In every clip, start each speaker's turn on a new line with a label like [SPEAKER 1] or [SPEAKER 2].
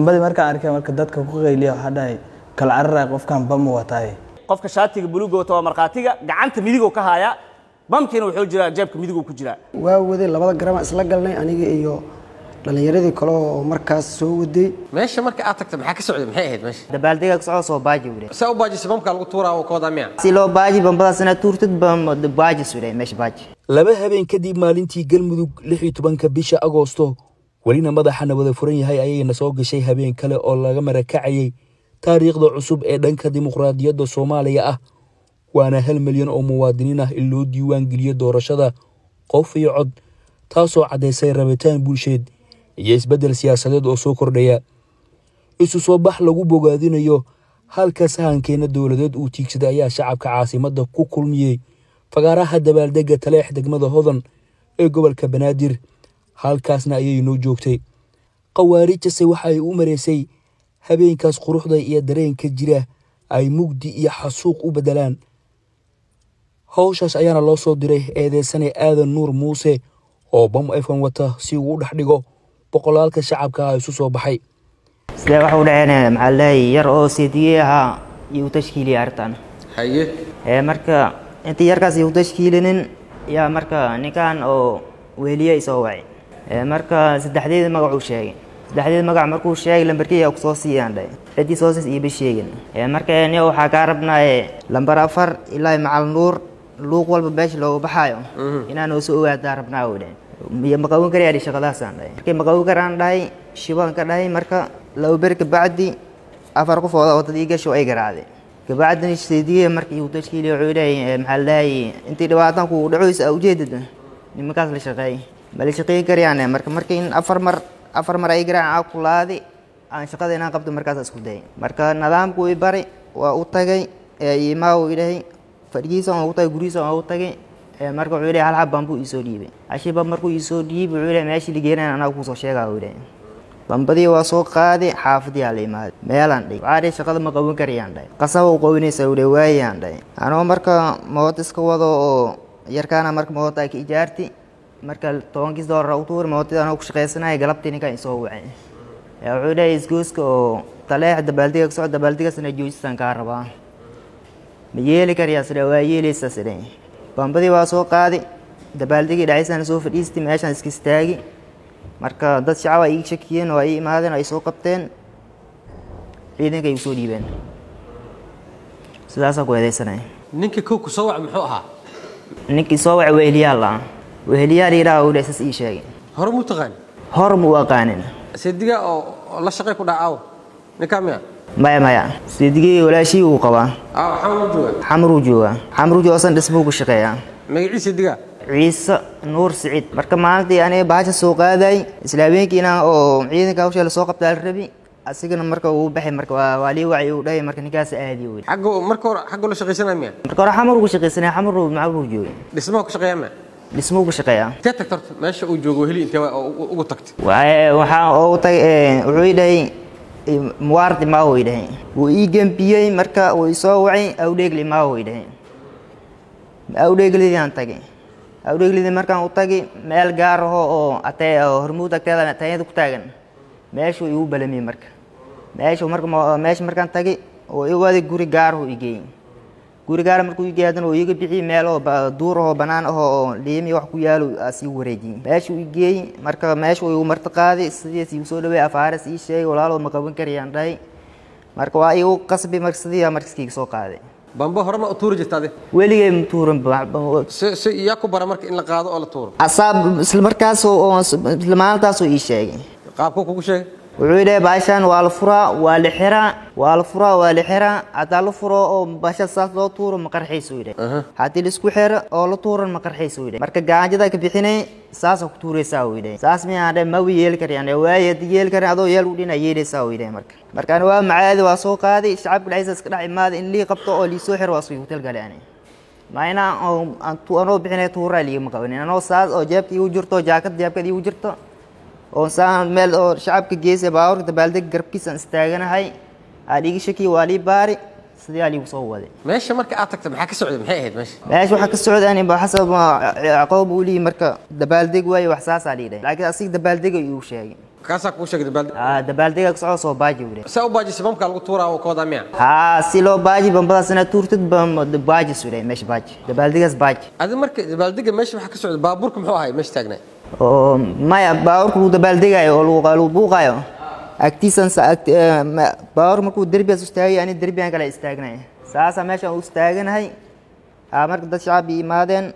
[SPEAKER 1] Bambadii markaan arkay, marka dadka ku qayliya, waxaa dhahay kala cararay, qofkan bam u wataay.
[SPEAKER 2] Qofka shaatiga buluuga wata waa markhaatiga, gacanta midigoo ka haayaa, bamkiina wuxuu jiraa jeebka midiguu ku jiraa.
[SPEAKER 3] Waa waday labada garama isla galnay, aniga iyo dhallinyaradii kale oo markaas soo waday.
[SPEAKER 4] Meesha marka aad tagta maxaa ka socday? Maxay ahayd meesha?
[SPEAKER 5] Dabaaldega ka socdo, soo baaji wure.
[SPEAKER 4] Saa u baajisay bamkaa lagu tuuraa oo ka wadaa miya?
[SPEAKER 5] Si loo baaji bambadaas inaad tuurtid, bam baajis wure meesha baaji.
[SPEAKER 6] 2 habeen kadib maalintii Galmudug, 16-ka bisha Agoosto, welina madaxana wada furan yahay, ayayna soo gashay habeen kale oo laga marakacayay taariikhda cusub ee dhanka dimuqraadiyadda Soomaaliya ah, waana 1 milyan oo muwaadiniin ah in loo diiwaan geliyo doorashada qof iyo cod, taasoo caddaysay rabitaan bulsheed iyo isbeddel siyaasadeed oo soo kordhaya. Isu soo bax lagu bogaadinayo halka sahankeenna dowladeed uu tiigsaday ayaa shacabka caasimadda ku kulmiyey fagaaraha dabaaldegga Taleex, degmada Hodan ee gobolka Banaadir. Halkaasna ayay noo joogtay. Khawaarijase waxa ay u mareysay habeenkaas quruxda iyo dareenka jira ay mugdi iyo xasuuq u beddelaan. Hawshaas ayaana loo soo diray eedeysane Aadan Nuur Muuse oo bam efon wata si uu u dhex dhigo boqolaalka shacabka ah isu soo baxay.
[SPEAKER 5] Sidee waxa u dhaceen? Maxaa leeyahay, yar oo seediye ahaa iyo u tashkiiliyay arrintan.
[SPEAKER 4] Haye.
[SPEAKER 5] Ee marka intii yarkaas iyu tashkiilinin yaa marka ninkan oo weheliye isoo wacay. Ee marka saddexdeeda magac uu sheegay, saddexdeeda magac markuu sheegay, lambarkii yaa kusoo siiyaan dhahay, ciddii soo siis iiba sheegin. Ee marka ni waxaa kaa rabnaaye lambar 4 ilaa Macal Nuur, luuq walba meesha looga baxaayo inaan noo soo ogaadaa rabnaa uu dhahay. Iyo maqawin karayaa shaqadaasaan dhahay. Markii maqawin karaan dhahay, shibaan ka dhahay. Marka 2 beri kabacdi 4 qof oo wadada ii gasho ay garaacday. Kabacdina seediye markii uu tashkiiliyo wuxuu leeyahay, maxaa la dhahay, intii dhibaatan kugu dhacoysa aa ujeedada nimankaas la shaqeey, ma la shaqeyn karayaan. Marka markii in 4 mar, 4 mar ay garaacaan aa kulaadi aan shaqada inaan qabto, markaas isku dayay. Marka nidaamku i bari waa u tagay, imaa uu idhahay, fadhigiisa aan ugu tagay, gurigiisa aan ugu tagay. Marka wuxuu leeyahay hal xab bambuu iisoo dhiibay. Hashii bam markuu iisoo dhiibay, wuxuu leeyahay meeshii la geenayo anaa kuusoo sheegaa uu leeyahay. Bambadii waa soo qaaday, xaafadii aa la imaaday, meelaan dhig. Waxaa dhihi shaqada ma qaban karayaan dhahay. Qasaba u qabanaysaa uu leeyahay, waayaan dhahay. Anoo marka moota iska wado oo yarkaana marka moota ay ka ijaarti, marka 10-kiis doolar u tuuri mootada, anoo ku shaqaysanaya galabtii ninkan isoo wacay. Wuxuu leeyahay isgooska oo Taleex dabaaldega ka socda, dabaaldegaasna joojistaan kaa rabaa, ma yeeli karayaa sidhe? Waa yeelaysaa sidhe. Bambadii waa soo qaaday, dabaaldegii dhacaysaan soo fadhiistay, meeshaan iska istaagi. Marka dad shacab ay iga shakiyeen oo ay imaadeen, ay soo qabteen, ciidanka ay usoo dhiibeen, sidaasaa ku eedeysanaya.
[SPEAKER 4] Ninka kow ku soo wac muxuu ahaa?
[SPEAKER 5] Ninkii soo wacay weheliyaal ah, weheliyaal yidhaha uu saas ii sheegay.
[SPEAKER 4] Hore muu taqaan?
[SPEAKER 5] Hor ma u aqaanin.
[SPEAKER 4] Seediga oo la shaqay ku dhaca aaw ninkaa miya?
[SPEAKER 5] Maya, maya, seedigii walaashii uu qabaa.
[SPEAKER 4] Aaw xamar jooga?
[SPEAKER 5] Xamruu joogaa, xamruu jooga, san dhismuu ku shaqeeyaa.
[SPEAKER 4] Magaciisa seediga?
[SPEAKER 5] Ciise Nuur Siciid. Marka maalintii aniga bahasha soo qaaday, isla habeenkiina oo ciidanka hawsha lasoo qabtaa la rabi, asigana marka uu baxay, marka waa lii wacay uu dhahay, marka ninkaas aadi uu.
[SPEAKER 4] Xagga marka hore xagga la shaqaysanaya miya?
[SPEAKER 5] Marka hore xamar ugu shaqaysanaya, xamar macruu joogay.
[SPEAKER 4] Dhismaha ku shaqeeya miya?
[SPEAKER 5] Dhismuu ku shaqeeyaa.
[SPEAKER 4] Intee tagta horta meesha uu joogo weheli intee ugu tagtay?
[SPEAKER 5] Waxaa ugu tagay, wuxuu ii dhahay muwaardi maa uu dhahay, wuu ii gembiyey. Marka uu isoo wacay, awdheegli maa uu dhahay, awdheeglidii tagay. Awdheeglidii markaan u tagay, meel gaar aho oo atee Hormuud agteeda tayada ku taagan meeshuu igu balamiyey. Marka meeshu marka meesha markaan tagay oo i waday, guri gaar aho igeeyey. Guri gaar markuu igeeyey, haddana uu iga bixiyey, meel oo duur ahoo banaan aho oo liimi wax ku yaalo aa sii wareejiyey, meeshuu igeeyey. Marka meesha uu igu marti qaaday, sidiis igu soo dhaweeyey, afaaras ii sheegay, walaalow ma qaban karayaan dhahay. Marka waa igu qasbi, marka sidii marka iskiiga soo qaaday.
[SPEAKER 4] Bamba hore ma u tuuri jirta adi?
[SPEAKER 5] Weligay ma tuuran.
[SPEAKER 4] Si yaa ku bara marka in la qaado oo la tuuro?
[SPEAKER 5] Asaab isla markaas oo isla maalintaasoo ii sheegay.
[SPEAKER 4] Qaabkuu kugu sheegay?
[SPEAKER 5] Wuxuu yidhi baashaan waa la furaa, waa la xiraa, waa la furaa, waa la xiraa. Haddaa la furo oo baasha saas loo tuuro, ma qarxayso yidhi. Haddii laisku xiro oo la tuuran, ma qarxayso yidhi. Marka gacanjada ka bixinay, saasa ku tuuraysaa uu yidhi. Saas miyaan dhe? Ma yeeli karayaan waaye, haddii yeeli karin adoo yeel u dhina yeelaysaa uu yidhi. Marka ani waa macaadi, waa soo qaaday, shacabka dhexdiisa iska dhex imaaday, in lii qabto oo lii soo xiro waa isku talgalay. Ani ma inaan anoo bixinay tuuraa liigama qabanin, anoo saas oo jeebka iigu jirto, jaakad jeebkada iigu jirto oo saan meel oo shacabka geesay, baabuurka dabaaldeg garabkiisaan istaaganahay, aa liiga shakiy, waa lii baari, sidii aa liigu soo waday.
[SPEAKER 4] Meesha marka aad tagta maxaa ka socday? Maxay ahayd meesha?
[SPEAKER 5] Meesha waxaa ka socday ani xasab aqoob uu lihi, marka dabaaldeg waaye, wax saasaa lii dhahay, laakiin asiga dabaaldega iigu sheegay.
[SPEAKER 4] Kaasaa kuu sheegay dabaaldeg?
[SPEAKER 5] Haa, dabaaldega ku socdo, soo baaji uu dhahay.
[SPEAKER 4] Saa u baajisay bamkaa lagu tuuraa oo ka wadaa miya?
[SPEAKER 5] Haa, si loo baaji bambadaas inaad tuurtid, baajis uu dhahay, meesha baaji, dabaaldegaas baaji.
[SPEAKER 4] Adi marka dabaaldega meesha waxaa ka socda, baabuurka muxuu ahay meesha taagnay?
[SPEAKER 5] Oo maya, baabuurka lagu dabaaldegayo oo lagu buuqayo agtiisan baabuur markuu derbigaas istaagay, ani derbigan kale istaagnay, saasaa meeshaan u istaaganahay. Haa, marka dad shacab ii imaadeen,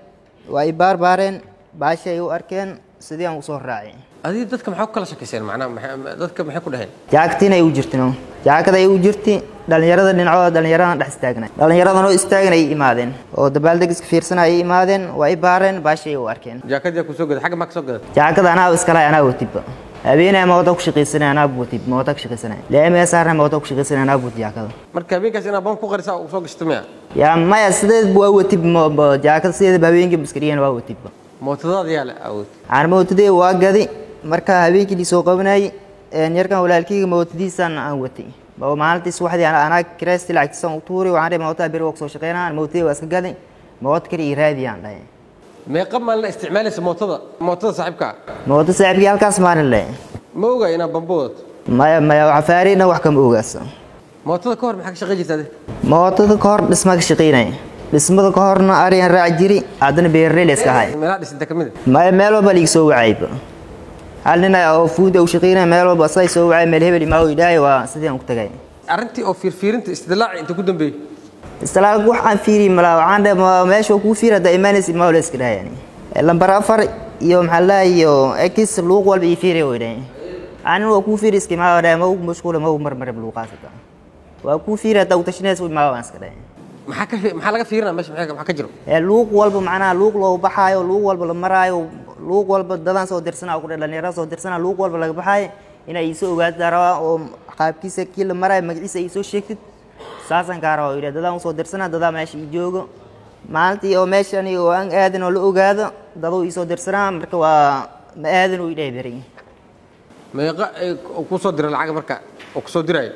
[SPEAKER 5] waa i baarbaareen, baasha ay u arkeen, sidii aan usoo raacay.
[SPEAKER 4] Adiga dadka maxaa ku kala shakiyseen macnaha? Dadka maxay ku dhaheen?
[SPEAKER 5] Jaakatiin ay u jirtin, jaakada ay u jirti. Dhalinyarada dhinacooda, dhalinyaradan dhex istaagnay, dhalinyaradan oo istaagan ay imaadeen oo dabaaldeg iska fiirsanay ay imaadeen, waa i baareen, baasha ay u arkeen.
[SPEAKER 4] Jaakadii ku soo gaday xagga maa ka soo gaday?
[SPEAKER 5] Jaakada anaa iskalahay, anaa watibba. Habeenaya mooto ku shaqaysanay, anaa watib mooto ku shaqaysanay, laamiga saarna mooto ku shaqaysanay, anaa watib jaakada.
[SPEAKER 4] Marka habeenkaas inaad bam ku qarisaa u soo gashtay miya?
[SPEAKER 5] Yaa maya, sideed waa watib jaakada, sideedaba habeenkii iska waa watibba.
[SPEAKER 4] Mootadaada yaa le awood?
[SPEAKER 5] Aan mootadee waa gadi. Marka habeenkii lisoo qabanayay yarkan walaalkeyga mootadiisaan aan watay oo maalintii subaxdii anaa kiraysti lacagtiisaan u tuuray. Waxaan dhahay mootada beri waa kusoo shaqeynaa, mootadii waa iska gaday, moota kale ii raadi aan dhahay.
[SPEAKER 4] Meeqa maalin isticmaalaysa mootada, mootada saaxiibkaa?
[SPEAKER 5] Mooto saaxiibkii halkaas maalin le.
[SPEAKER 4] Ma ogaa inaad bambo wadato?
[SPEAKER 5] Maya maya, waxa faarina wax kama ogaasa.
[SPEAKER 4] Mootada ka hor maxaa ka shaqayn jirta adi?
[SPEAKER 5] Mootada ka hor dhisma ka shaqeynaya, dhismada ka horna ariyan raaci jiri, haddana beeraley la iska ahay.
[SPEAKER 4] Meelaha dhisinta ka mid a?
[SPEAKER 5] Maya, meel walba liiga soo wacayba. Hal nin oo fuunda u shaqeynaya meel walba asay soo wacay, meel hebel imaa idhaahay, waa sidii aan ku tagay.
[SPEAKER 4] Arrintii oo fiirfiirinta istidlaaci inta ku dambeeyey?
[SPEAKER 5] Istilaal wax aan fiiri malaa, waxaan dhahay meesha kuu fiiri haddaa imaanaysa imaa la iska dhahay. Yani lambar 4 iyo maxaa la iyo x luuq walba ii fiiri oo dhahay, anin waa kuu fiiri iska imaa dhahay, ma ugu mashquula, ma ugu marmara luuqaas hada waa kuu fiiri haddaa utashinaysa imaa waan iska dhahay.
[SPEAKER 4] Maxaa ka maxaa laga fiirinaa meesha? Maxaa ka jiro?
[SPEAKER 5] Luuq walba macnaha luuq loo baxaayo, luuq walba la maraayo, luuq walba dadaan soo dirsanaa ku dhalinyarada soo dirsanaa, luuq walba laga baxaayo inay iisoo ogaataa rabaa oo qaabkiisa kii la maraayo magaciisa ay soo sheegtid, saasaan kaa rabaa yidhi. Dadaan usoo dirsanaa, dadaa meesha ii joogo maalintii oo meeshani oo aan aadin oo la ogaado, daduu iisoo dirsanaa. Marka waa ma aadin uu idhahay beri.
[SPEAKER 4] Meeqa ku soo diray lacag marka oo ku soo diraayo?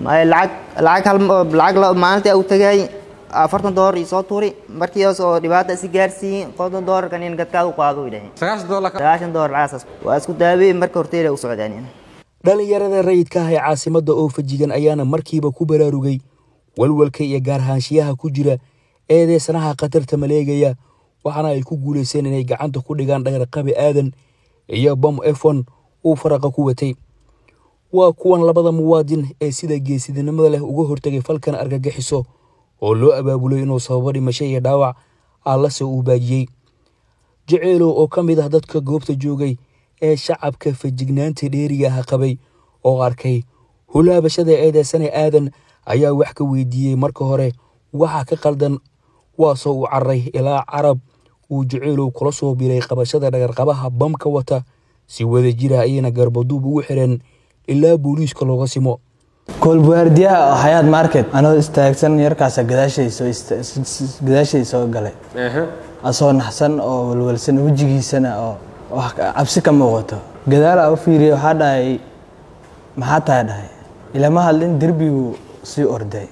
[SPEAKER 5] Lacag lacag hal lacag maalintii u tagay $40 ii soo tuuri, markiias oo dhibaata isi gaarsiiyey $50 kan in gadkaad u qaado u dhahay.
[SPEAKER 4] $90?
[SPEAKER 5] $90 lacagaas waa isku daawey marka horteeda u socdaan.
[SPEAKER 6] Dhalinyarada rayidka ah ee caasimadda oo fajigan ayaana markiiba ku baraarugay walwalka iyo gaarhaanshiyaha ku jira eedeysanaha khatarta maleegaya, waxaana ay ku guulaysteen inay gacanta ku dhigaan dhagarqabe Aadan iyo bam efon uu faraqa ku watay. Waa kuwan labada muwaadin ee sida geesidnimada leh uga hortegay falkan argagixiso oo loo abaabulay inuu sababo dhimasho iyo dhaawac, allase uu baajiyey. Jaceylow oo ka mid ah dadka goobta joogay ee shacabka fajignaanta dheeriga ah qabay oo arkay hulaabashada eedeysane Aadan ayaa wax ka weydiiyey marka hore waxa ka qaldan, waasoo uu cararay ilaa Carab uu Jaceylow kula soo biray qabashada dhagarqabaha bamka wata. Si wada jira ayayna garbaduub ugu xireen ilaa booliiska looga simo.
[SPEAKER 1] Koolbuwaardiyaha oo Xayaat Market anoo istaagsan, yarkaasa gadaashay soo galay asoo naxsan oo walwalsan, wejigiisana oo wax cabsi ka muuqato. Gadaal aa u fiiriyey, waxaa dhahay maxaa tahay dhahay, ilama hadlin, derbigu sii orday.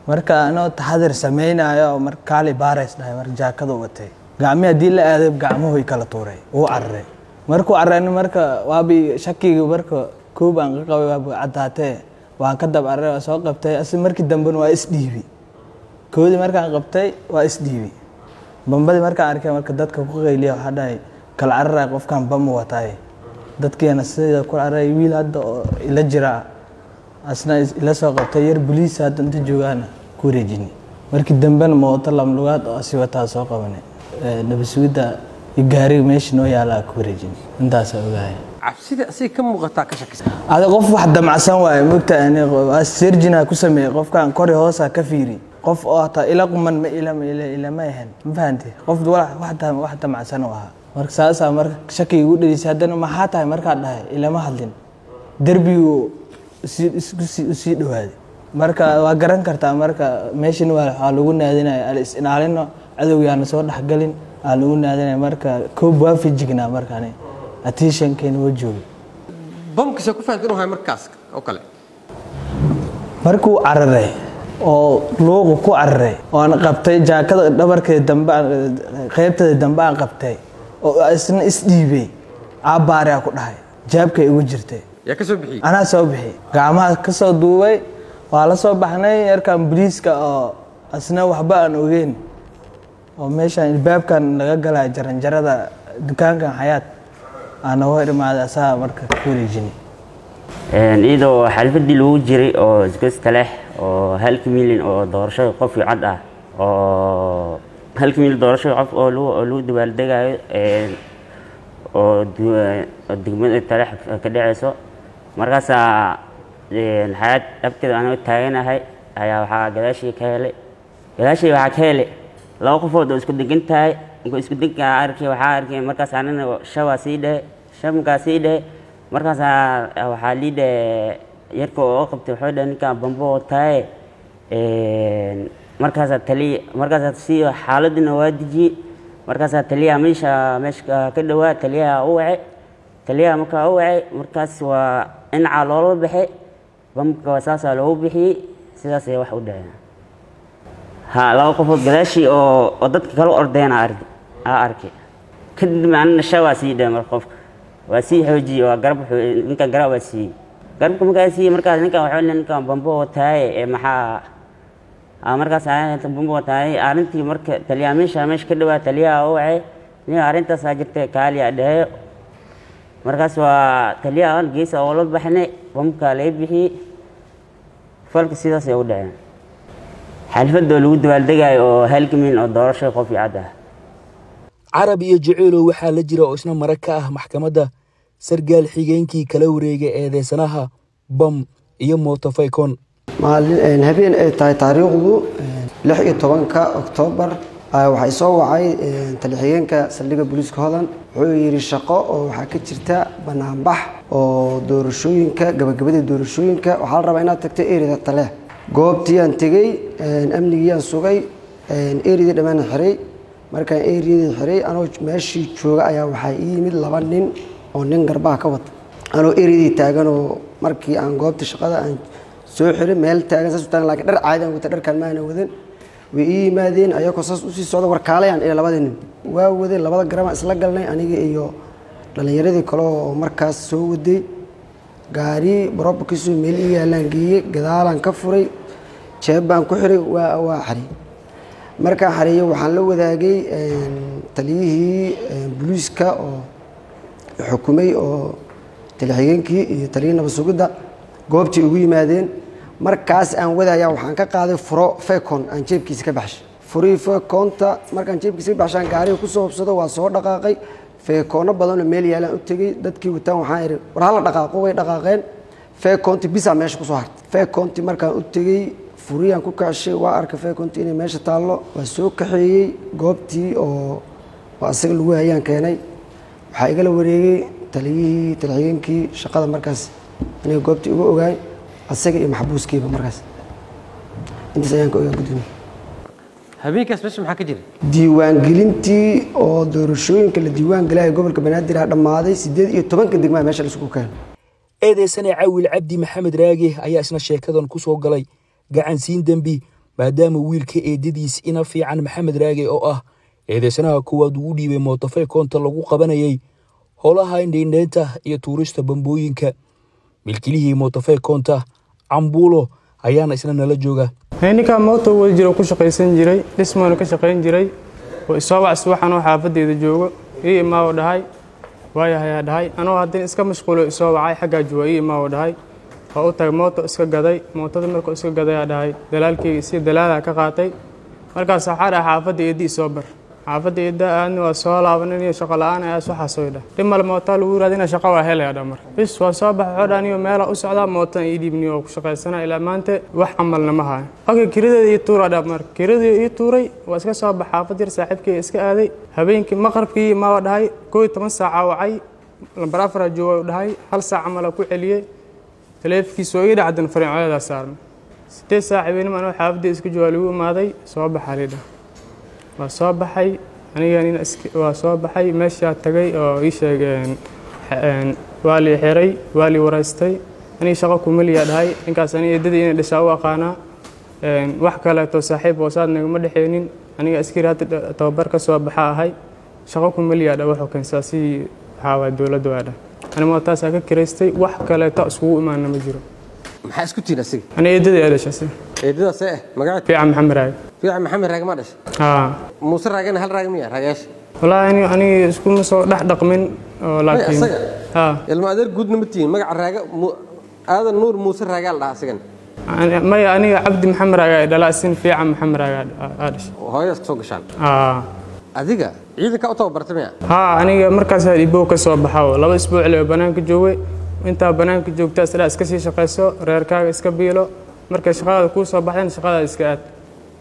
[SPEAKER 1] Marka anoo taxadir samaynayo mar kaali baarays dhahay, marka jaakada watay gacmihi haddii la aaday gacmuhu kala tuuray, wuu cararay. Markuu cararayna marka waabi shakiga marka koob aan ka qabay waaba caddaatee, waan ka dab cararay, waa soo qabtay asi. Markii dambena waa isdhiibi koodii, markaan qabtay waa isdhiibi. Bambadii markaan arkay marka dadka ku qayliya, waxaa dhahay kala cararay qofkan bam wataay. Dadkiina sida ku cararay, wiil hadda oo ila jira asna ila soo qabtay, yar boliis hadda inta joogaana ku wareejini. Markii dambena mooto lamlugaad oo asi wataa soo qabanay, nabasugidda iyo gaariga meesha noo yaalaa ku wareejini. Intaasaa ogahay.
[SPEAKER 4] Cabsida asiga ka muuqataa ka shakisa?
[SPEAKER 1] Ada qof wax damacsan waaye mogta, serjina ku sameeyey qofkan kori hoosa ka fiiri, qof oo hataa ila quman ma ila ila ilama ahan, ma fahanti? Qof wax damacsan oo ahaa. Marka saasaa marka shaki igu dhelisay. Haddana maxaa tahay markaa dhahay, ilama hadlin, derbigu usii dhawaaday. Marka waa garan kartaa, marka meeshan waxaa lagu naadinaya al is ilaalino, cadowgaana soo dhexgalin aa lagu naadinaya. Marka koob waa fijignaa, markaani attentionkeena waa joogay.
[SPEAKER 4] Bamkiisa ku fahamta inuu hayo markaas oo kale?
[SPEAKER 1] Markuu cararay oo luuqu ku cararay oo aan qabtay jaakada dhabarkeeda dambe, qaybteeda dambe aan qabtay oo isna isdhiibay, aabbaariyaa ku dhahay. Jeebkay igu jirtay.
[SPEAKER 4] Yaa ka soo bixiyey?
[SPEAKER 1] Anaa soo bixiyey, gacmaha ka soo duubay, waa la soo baxnay. Yarkan boliiska oo asna waxba aan ogeyn oo meeshaan ilbaabkan laga galaya jaranjarada dukaankan Xayaat aa nooga imaaday, asaga marka ku wareejinay.
[SPEAKER 7] Iyadoo xalfadii lagu jiray oo isgoyska leh oo halka milyan oo doorashada qof iyo cod ah oo halka milyan doorashada qof oo lagu dabaaldegayo oo degmada Taleex ka dhacayso, markaasaa Xayaat agteeda anoo taaganahay ayaa waxaa gadaashii ka helay, gadaashii waxaa ka helay laba qofood oo isku degan tahay. Markuu isku degan arkay, waxaa arkay markaas anina shabaa sii dhehe, shabkaa sii dhehe. Markaasaa waxaa lii dhehe yarka oo qabtay, wuxuu dhehe ninkaan bambo wataaye. Markaasaa taliya, markaasaa si xaaladina waa dejiyey. Markaasaa taliyaha meesha ka dhawaa, taliyaha u wacay. Taliyaha markaa u wacay, markaas waa dhinacaa loola baxay bamka, saasaa loogu bixiyey, sidaasay wax u dhaceen. Ha, laba qofood gadaashii oo dadka kala ordayna aa arkay. Kadib anina shabaa sii dhahay, marka qofka waa sii xoojiyey, waa garab, ninkan garab waa siiyey. Garabka markaa siiyey, markaas ninkan waxuu leeyahay ninkan bambo wataaye ee maxaa markaas bambo wataaye arrintii. Marka taliyaha meesha ka dhawaa, taliyaha u wacay, nin arrintaasaa jirtay kaaliya dhehe. Markaas waa taliyaha geesa oo la baxnay, bamkaa laga bixiyey. Falka sidaas ay u dhaceen xalfadda oo lagu dabaaldegayo oo halka milyan oo doorasho qof iyo cad ah.
[SPEAKER 6] Carab iyo Jeceelow waxaa la jira oo isna mara ka ah maxkamadda sargaal xigeenkii kala wareegay eedeysanaha bam iyo mootofaycon.
[SPEAKER 3] Maalin habeen ay tahay taariikhdu 16-ka Oktoobar waxay soo wacay tali-xigeenka saldhigga booliiska Hodan. Wuxuu yidhi shaqo oo waxaa ka jirta banaanbax oo doorashooyinka, gabagabada doorashooyinka, waxaa la rabaa inaad tagto erida Taleex. Goobtii aan tegey, amnigii aan sugay, eridii dhammaan xiray. Markaan eriyadii xiray, anoo meeshii jooga ayaa waxaa ii yimid laba nin oo nin garbaha ka wata, anoo eriyadii taagan oo markii aan goobta shaqada aan soo xiray meel taagan, saas u taagan, laakiin dhar caadi aan wata, dharkaan ma aanan wadan. Way ii yimaadeen ayagoo saas usii socda. Warkaalayaan ila labada nin waa waday, labada garabaan isla galnay aniga iyo dhallinyaradii kale oo markaas soo waday. Gaari barobakiisu meel ii yaalaan geeyey, gadaalaan ka furay, jeeb baan ku xiray, waa xariyey. Markaan xareeyey waxaan la wadaagay taliyihii booliiska oo xukumay oo tali-xigeenkii iyo taliyihii nabad sugidda. Goobtii ugu yimaadeen markaas aan wadaya waxaan ka qaaday furo fecon aan jeebkiisa ka baxshay. Furihii feconta markaan jeebkiisa ka baxshaan gaariga kusoo hubsado, waa soo dhaqaaqay. Feekoono badanoo meel yaalaan u tegey, dadkii wataan waxaan idhi war hala dhaqaaqo, way dhaqaaqeen. Feconti bisaa meesha kusoo hartay. Feconti markaan u tegey, furiyaan ku kacshay, waa arkay feconti inay meesha taallo, waa soo kaxeeyey. Goobtii oo asaga lagu hayaan keenay, waxaa igala wareegay taliyihii tali-xigeenkii shaqada. Markaas aniga goobtii uga ogaay asaga iyo maxbuuskiiba, markaas intaas ayaan ka ogaa, gudoomiye.
[SPEAKER 4] Habeenkaas meesha maxaa ka jira?
[SPEAKER 3] Diiwaangelintii oo doorashooyinka la diiwaan galaya gobolka Banaadir ha dhammaaday, 18-ka degmada meesha la isugu keeno.
[SPEAKER 6] Eedeysane Cawil Cabdi Maxamed Raage ayaa isna sheekadan ku soo galay gacansiin dembi, maadaama wiilka eedadiis ina fiican Maxamed Raage oo ah eedeysanaha koowaad uu u dhiibay mootofaykoonta lagu qabanayay howlaha indhaindhaynta iyo tuurista bambooyinka. Milkilihii mootofaykoonta Cambuulo ayaana isna nala jooga.
[SPEAKER 8] Ninkaa mooto wada jiro ku shaqaysan jiray, dhismaanu ka shaqayn jiray oo isoo wac subaxan oo xaafadeyda joogo, ii imaawo dhahay. Waayahayaa dhahay, anoo haddana iska mashquulo isoo wacay, xaggaa jooga ii imaawo dhahay. Waa u tagay, mooto iska gaday. Mootada markuu iska gadayaa dhahay dalaalkeyga si dalaalaa ka qaatay. Markaas waxaa dhahay xaafadda eeddi isoo bar. Xaafadda eedda aadna waa soo laabananiyo shaqo la-aan ayaas waxaas way dhah, dhib male, mootaa lagu raadina, shaqo waa helaya dha. Marka bis waa soo baxay, wuxuu dhaha niyo meelaa u socdaa, mootan ii dhiibniyo oo ku shaqaysana ilaa maanta wax camalna ma hayo. Okay, kiradeeda ii tuura dha. Marka kiradii ii tuuray, waa iska soo bax, xaafad yar saaxiibkii iska aaday. Habeenkii maqrabkii maa dhahay 11 saaca wacay, lambar 4 jooga dhahay, hal saac camal ku celiyey, taleefankiisa oo ii dhacdan fariin codeedaa saarnay. 8 saac habeenimo anoo xaafadii iska jooga lagu imaaday, soo baxaa lidha. Waa soo baxay aniga nin, waa soo baxay, meeshaa tagay oo ii sheegeen waa lii xiray, waa lii waraystay. Aniga shaqo kumaliyaa dhahay ninkaas, aniga eedadii inay dhashaa u aqaanaa, wax kaleeto saaxiib hoosaad nagama dhexeynin. Aniga askari hadda tababar ka soo baxa ahay, shaqo kumaliyaa dhah, wuxuu keensaa si waxaa waay dowladda waa dhah. Ani mootaasaa ka kiraystay, wax kaleeto iskugu imaana ma jiro.
[SPEAKER 4] Maxaa isku tihiin asiga?
[SPEAKER 8] Ani eedadii aa dhashay asiga.
[SPEAKER 4] Eedadaas ee magaceed?
[SPEAKER 8] Fiican Maxamed Raage.
[SPEAKER 4] Fiican Maxamed Raage ma dhashay?
[SPEAKER 8] Haa.
[SPEAKER 4] Muuse Raagena hal raage miya raagayaasha?
[SPEAKER 8] Wallaahi ani iskuma soo dhex dhaqmin oo laakiin
[SPEAKER 4] asaga?
[SPEAKER 8] Haa.
[SPEAKER 4] Ilma adeer guudna ma tihiin? Magaca Raage Aadan Nuur Muuse Raagaa la dhahaa asigana.
[SPEAKER 8] Maya, aniga Cabdi Maxamed Raage ay dhalaa, sin Fiican Maxamed Raage aa dhashay.
[SPEAKER 4] Hooyadaas ka soo gashaan?
[SPEAKER 8] Haa.
[SPEAKER 4] Adiga ciidanka u tababartay miya?
[SPEAKER 8] Haa, aniga markaasaa Ibow ka soo baxa oo 2 isbuuc le banaanka joogay. Intaa banaanka joogtaa isdhaa iska sii shaqayso, reerkaaga iska biilo, markay shaqadaada kuu soo baxdeen shaqadaada iska aad.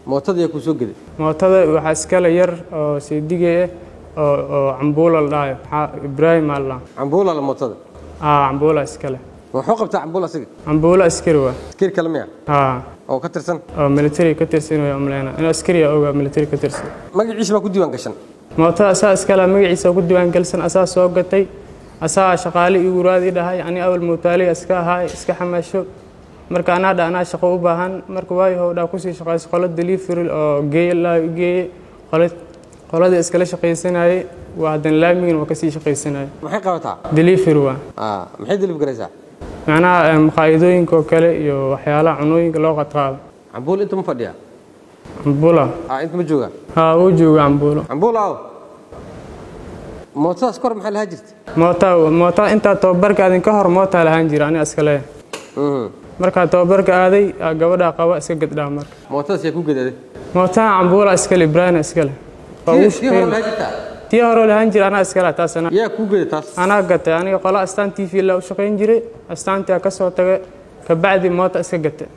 [SPEAKER 4] Mootada yaa kuu soo geday?
[SPEAKER 8] Mootada waxaa iskale yar oo seedigay ah oo Cambuula la dhahayo. Maxaa Ibraahim aa la dhahaa.
[SPEAKER 4] Cambuula la mootada?
[SPEAKER 8] Haa, Cambuula iskale.
[SPEAKER 4] Muxuu qabtaa Cambuula asiga?
[SPEAKER 8] Cambuula askari waa.
[SPEAKER 4] Askari kale miya?
[SPEAKER 8] Haa.
[SPEAKER 4] Oo ka tirsan?
[SPEAKER 8] Oo military ka tirsan way umaleynaa. Inuu askari ah ogaa military ka tirsan.
[SPEAKER 4] Magaciisa baa ku diiwaan gashan?
[SPEAKER 8] Mootada asaa iskale, magaciisa ku diiwaan galsan, asaa soo gatay, asaa shaqaale igu raadi dhahay. Ani awal mootaale iska ahaay, iska xamaasho. Marka anaa dha anaa shaqo u baahan, marka waayo howdhaa kusii shaqayso qolo delivery oo geeye laa u geeye, qoladii iskala shaqaysanayay waa haddana laamigana waa kasii shaqaysanayay.
[SPEAKER 4] Maxay qabataa?
[SPEAKER 8] Delivery waa.
[SPEAKER 4] Maxay delivery garaysaa?
[SPEAKER 8] Macnaha maqaayadooyinka oo kale iyo waxyaalaha cunooyinka loo qadqaado.
[SPEAKER 4] Cambuul inta ma fadhiyaa?
[SPEAKER 8] Cambuula.
[SPEAKER 4] Inta ma joogaa?
[SPEAKER 8] Haa, wuu joogaa Cambuulo.
[SPEAKER 4] Cambuula aw. Mootadaas kor maxay lahaa jirtay?
[SPEAKER 8] Moota intaa tababarka aadin ka hor mootaa lahaan jira ani iska leeyahay. Markaa tababarka aaday gabadha qaba iska gaddhaa marka.
[SPEAKER 4] Mootadaas yaa ku gadaday?
[SPEAKER 8] Mootaha Cambuula iskale, Ibraahim iskale.
[SPEAKER 4] Tii hore lahaa jirtaa?
[SPEAKER 8] Tii hore lahaan jira anaa iskale taas anaa.
[SPEAKER 4] Yaa ku gaday taas?
[SPEAKER 8] Anaa gatay, aniga qola Astaan TV la u shaqayn jiray, Astaantii ka soo tagay, kabacdi moota iska gatay.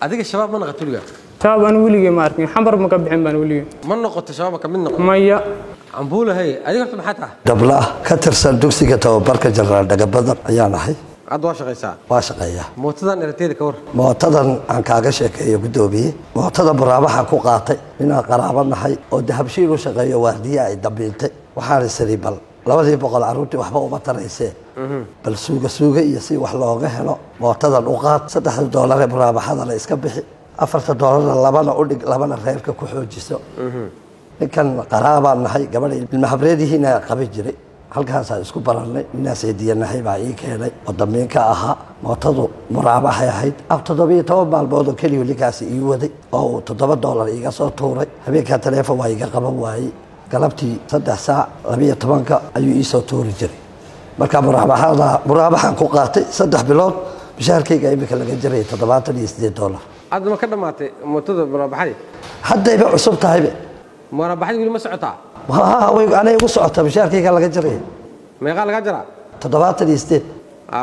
[SPEAKER 4] Adiga shabaab ma noqoto weligaa?
[SPEAKER 8] Shabaab anu weligay ma arkin, xamar ma ka bixin baan weligay.
[SPEAKER 4] Ma noqoto shabaab ka mid noqoto?
[SPEAKER 8] Maya.
[SPEAKER 4] Cambuula hay, adiga horta maxaa tahay?
[SPEAKER 9] Dabla ka tirsan dugsiga tababarka Jenaraal Dhagabadan ayaan ahay.
[SPEAKER 4] Hadda waa shaqaysaa?
[SPEAKER 9] Waa shaqeeyaa.
[SPEAKER 4] Mootadan erateeda ka war?
[SPEAKER 9] Mootadan aan kaaga sheekeeyo guddoomiye. Mootada muraabaxaan ku qaatay inaan qaraabo nahay oo dahabshiil u shaqeeyo waardiye ay dambiintay. Waxaan isiri bal 200 carruurtii waxba uma taraysee. Bal suuga suuga iyo si wax looga helo mootadan u qaad, $3 ee muraabaxada la iska bixi, $4 labana u dhig, labana reerka ku xoojiso. Ninkan qaraabaan nahay, gabadha ilmahabreedihiina qabi jiray. Halkaasaan isku barannay, ninaas eediyanahay baa ii keenay oo damiinka ahaa. Mootadu muraabaxay ahayd 17 maalmood oo keliya ninkaasi ii waday oo uu $7 iiga soo tuuray. Habeenkaa taleefon waa iga qaban waayey. Galabtii 3 saac 12 ayuu ii soo tuuri jiray. Marka muraabaxaan ku qaatay 3 bilood, mishaharkayga iminka laga jiray $78.
[SPEAKER 4] Hadda ma ka dhammaatay mootada muraabaxadii?
[SPEAKER 9] Haddayba cusub tahaybe.
[SPEAKER 4] Muraabaxadii weli ma socotaa?
[SPEAKER 9] Haa, anay igu socotaa, mishaharkayga laga jiray.
[SPEAKER 4] Meeqaa laga jiraa?
[SPEAKER 9] 78.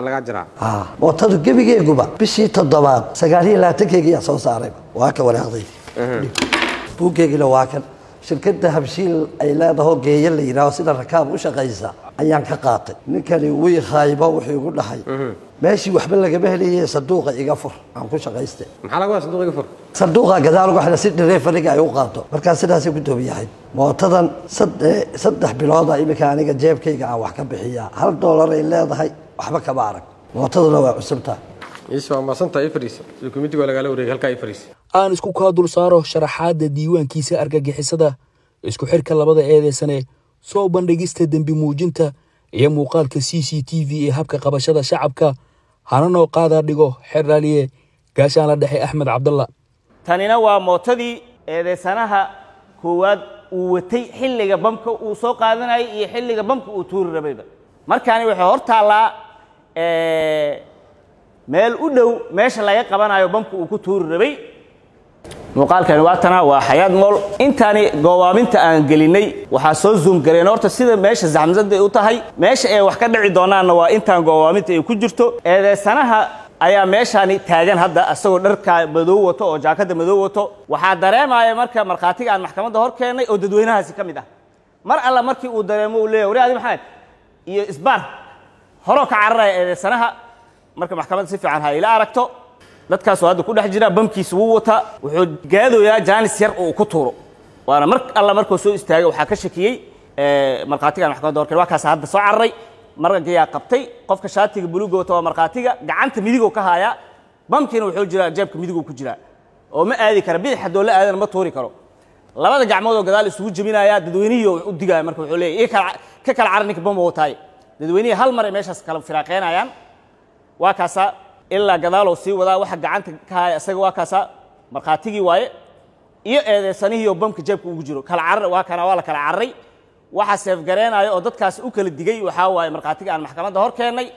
[SPEAKER 4] Laga jiraa.
[SPEAKER 9] Mootadu gebigeeguba bishii 7aad 29keyga yaa soo saarayba. Waa ka waraaqdaydi. Buuggeygina waa kan. Shirkadda Habshiil ay leedaho geeye la yidhaaho sida rakaab u shaqaysa ayaan ka qaatay. Ninkani wii khaybo wuxuu igu dhahay meeshii waxba lagama helaye sanduuqa iga fur aan ku shaqaystay.
[SPEAKER 4] Maxaa laga wadaa sanduuqa iga fur?
[SPEAKER 9] Sanduuqa gadaal uga xidha si dhereefariga ay u qaato. Markaa sidaasay ku doobiyahay. Mootadan 3 bilooda iminka aniga jeebkayga aan wax ka bixiyaa. $1 ay leedahay waxba kama arag. Mootaduna waa cusubtahay.
[SPEAKER 4] Iis waa maasantahay ii fadhiisa. Dukumiintiga waa lagala wareegay halkaa ii fadhiisa.
[SPEAKER 6] Aan isku kaa dul saaro sharaxaadda diiwaankiisa argagixisada, isku xirka labada eedeysane, soo bandhigista dembi muujinta iyo muuqaalka CCTV ee habka qabashada shacabka. Hana noo qaadaa dhigo xeraaliye gaashaan la dhexe Axmed Cabdalla.
[SPEAKER 2] Tanina waa mootadii eedeysanaha koowaad uu watay xilliga bamka uu soo qaadanayay iyo xilliga bamka uu tuuri rabayba. Markaani waxay hor taallaa meel u dhow meesha laga qabanayo bamka uu ku tuuri rabay. Muuqaalkani waa tana, waa Xayaat Mool. Intaani goobaaminta aan gelinay waxaa soo zoom galeen horta sida meesha zaxmadda ay u tahay, meesha ay wax ka dhici doonaanna waa intaan goobaaminta ay ku jirto. Eedeysanaha ayaa meeshaani taagan hadda asagoo dharka madow wato oo jaakada madow wato. Waxaa dareemaya marka markhaatiga aan maxkamadda hor keennay oo dadweynahaasi ka mid ah. Mar alla markii uu dareemo uu leeyahay wari adi maxamed iyo isbaar horoo ka cararaya eedeysanaha. Marka maxkamadda si fiican ha ila aragto. Dadkaas oo hadda ku dhex jira bamkiisa wuu wataa, wuxuu gaadooyaa jaanis yar oo uu ku tuuro. Waana mar alla markuu soo istaagay waxaa ka shakiyey markhaatiga maxkamadda hor keenay. Waa kaas hadda soo cararay, markankiyaa qabtay. Qofka shaatiga buluuga wata waa markhaatiga, gacanta midigoo ka haayaa, bamkiina wuxuu jiraa jeebka midigoo ku jiraa oo ma aadi kara, bidix haddoo la aadana ma tuuri karo. Labada gacmood oo gadaal isugu jebinayaa dadweynihii oo u digaya. Marka wuxuu leeyahay ka kala carar ninka bamba wataay. Dadweynihii hal mar ay meeshaas kala firaaqeynayaan. Waa kaasaa ilaa gadaaloo sii wadaa waxa gacanta ka haya isaga. Waa kaasaa markhaatigii waaye iyo eedeysanihii oo bamka jeebka ugu jiro. Kala carar waa kana, waa la kala cararay. Waxa seefgareenaya oo dadkaasi u kala digay waxaa waaye markhaatiga aan maxkamadda hor keennay.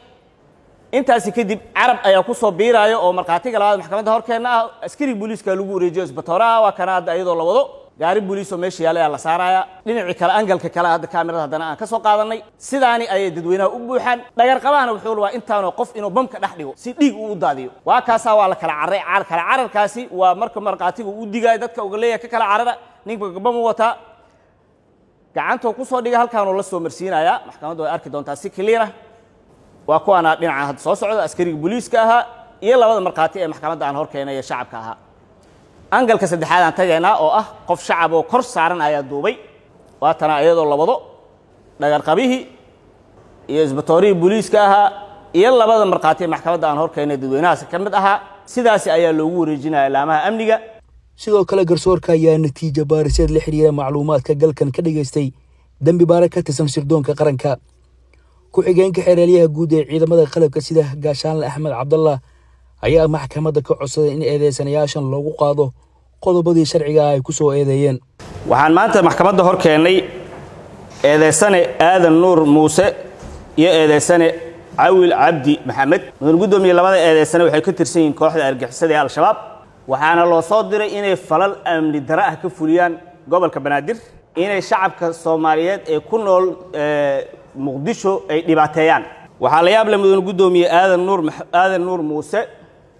[SPEAKER 2] Intaasi kadib Carab ayaa ku soo biiraayo oo markhaatiga labaad maxkamadda hor keenna ah. Askari booliiska lagu wareejiyo isbatooraha. Waa kana hadda iyadoo la wado gaari booliis oo meesha yaalla ayaa la saaraya. Dhinacii kale, angle-ka kale hadda kaamirada haddana aan ka soo qaadanay. Sidaani ayay dadweynaha u buuxaan. Dhagarqabahana wuxuu rabaa intaanoo qof inuu bamka dhex dhigo si dhiig uu u daadiyo. Waa kaasaa, waa la kala carray. Kala cararkaasi waa marka markhaatiga uu digaayo dadka uga leeyahay ka kala carara, ninka bam u wataa gacantuu ku soo dhigay, halkaanuu la soo marsiinayaa. Maxkamaddu way arki doontaa si clear ah. Waa kuwaana dhinaca hadda soo socda askariga booliiska ahaa iyo labada markhaati ee maxkamadda aan hor keenay ee shacabka ahaa. Angle-ka saddexaad aan tagaynaa oo ah qof shacab oo kor saaran ayaa duubay. Waatana iyadoo la wado dhagarqabihii iyo isbatoorihii booliiska ahaa iyo labada markhaati ee maxkamadda aan hor keenay dadweynahaasi ka mid ahaa. Sidaasi ayaa loogu wareejinaya laamaha amniga.
[SPEAKER 6] Sidoo kale garsoorka ayaa natiijo baariseed la xiriira macluumaadka galkan ka dhageystay dembi baare ka tirsan sirdoonka qaranka. Ku-xigeenka xeeraalyaha guud ee ciidamada qalabka sida Gaashaanle Axmed Cabdallah ayaa maxkamadda ka codsaday in eedeysanayaashan loogu qaado qodobadii sharciga ay ku soo eedeeyeen.
[SPEAKER 2] Waxaan maanta maxkamadda hor keennay eedeysane Aadan Nuur Muuse iyo eedeysane Cawil Cabdi Maxamed. Mudan guddoomiye, labada eedeysane waxay ka tirsan yihiin kooxda argixisada ee Al-Shabaab, waxaana loo soo diray inay falal amni darro ah ka fuliyaan gobolka Banaadir, inay shacabka Soomaaliyeed ee ku nool Muqdisho ay dhibaateeyaan. Waxaa la yaab leh, mudan guddoomiye, Aadan Nuur Muuse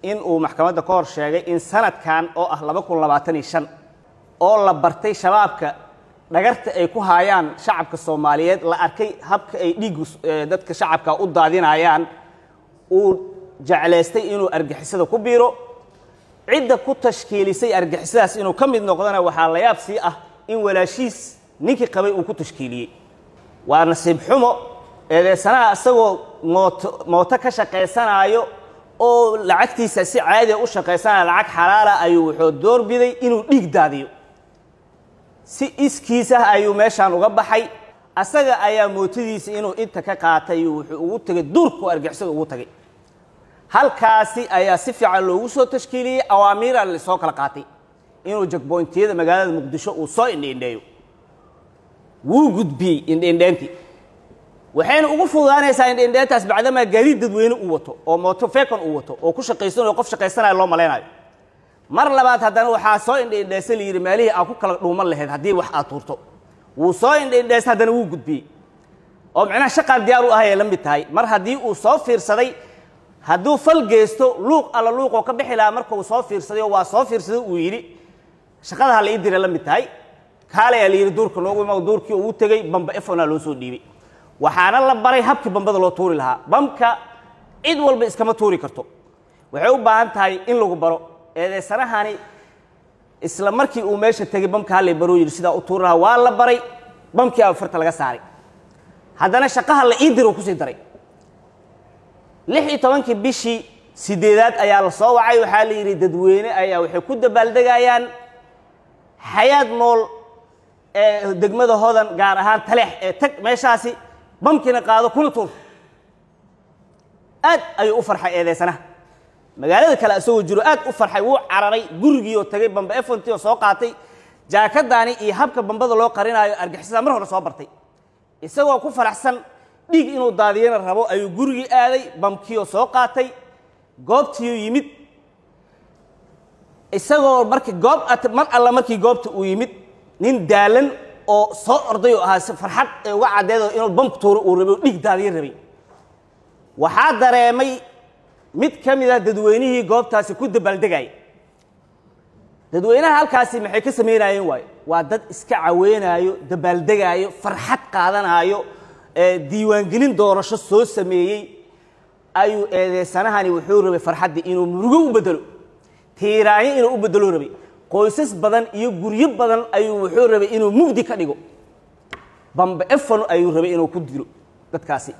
[SPEAKER 2] in uu maxkamadda ka hor sheegay in sanadkan oo ah 2025 oo la bartay Shabaabka dhagarta ay ku haayaan shacabka Soomaaliyeed, la arkay habka ay dhiiggu dadka shacabka u daadinayaan, uu jeclaystay inuu argixisada ku biiro. Cidda ku tashkiilisay argixisadaas inuu ka mid noqdona waxaa la yaab sii ah in walaashiis ninkii qabay uu ku tashkiiliyey. Waa nasiib xumo eedeysanaha isagoo mooto mooto ka shaqaysanaayo oo lacagtiisa si caadiya u shaqaysanaya, lacag xalaala, ayuu wuxuu doorbiday inuu dhiig daadiyo. Si iskiis ah ayuu meeshaan uga baxay. Asaga ayaa mootadiisa inuu inta ka qaatay wuxuu ugu tegay duurku argixisada ugu tagay. Halkaasi ayaa si fiican loogu soo tashkiiliyey, awaamiira lasoo kala qaatay inuu checkpoint-iyada magaalada Muqdisho uu soo indhiindheeyo. Wuu gudbiyey indhiindheyntii, waxayna ugu fududaanaysaa indhiindheyntaas bacdamaa gaadiid dadweyne uu wato oo mooto fekon uu wato oo ku shaqaysanayo, qof shaqaysanayo loo malaynayo. Mar labaad haddana waxaa soo indhiindheysa la yidhi meelihii aad ku kala dhuuman lahayd haddii wax aad tuurto. Wuu soo indhiindheysa, haddana wuu gudbiyey, oo macnaha shaqaan diyaar u ahay ay la mid tahay. Mar haddii uu soo fiirsaday, hadduu fal geysto, luuq alla luuqoo ka bixi lahaa marka uu soo fiirsaday oo waa soo fiirsaday uu yidhi, shaqada ha la ii diray la mid tahay. Kaalayaa la yidhi, duurka noogu imaw. Duurkii uu tegey, bamba efona loo soo dhiibay, waxaana la baray habkii bambada loo tuuri lahaa. Bamka cid walba iskama tuuri karto, waxay u baahan tahay in lagu baro. Eedeysanahani isla markii uu meesha tegey bamka halay baruu yidhi, sidaa u tuuri lahaa waa la baray. Bamkii aa farta laga saaray, haddana shaqaha la ii diro kusii daray. 16-kii bishii sideedaad ayaa la soo wacay. Waxaa la yidhi dadweyne ayaa waxay ku dabaaldegayaan Xayaad Mool ee degmada Hodan, gaar ahaan Taleex, ee tag meeshaasi, bamkiina qaado kuna tuur. Aad ayuu u farxay eedeysanaha. Magaalada kale isagoo jiro aad u farxay, wuu cararay, gurigii oo tagay, bamba efonti oo soo qaatay, jaakadaani iyo habka bambada loo qarinaayo argixisada mar hore soo bartay. Isagoo ku faraxsan, dhiig inuu daadiyana rabo, ayuu gurigii aaday, bamkiioo soo qaatay, goobtiiyuu yimid. Isagoo markii goob mar alla markii goobta uu yimid, nin daalan oo soo orday oo ahaa, si farxad ee uga caddeedo inuu bamku tuuro uu rabay oo dhiig daadiyo rabay. Waxaa dareemay mid ka mid ah dadweynihii goobtaasi ku dabaaldegaya. Dadweynaha halkaasi maxay ka samaynayeen waayo? Waa dad iska caweynaayo, dabaaldegaayo, farxad qaadanaayo, ee diiwaangelin doorasho soo sameeyey. Ayuu eedeysanahani wuxuu rabay farxaddii inuu murugo u bedelo, tiiraanyo inuu u bedelo rabay. Qoysas badan iyo guryo badan ayuu wuxuu rabay inuu mugdi ka dhigo. Bambe efon ayuu rabay inuu ku dilo dadkaasi,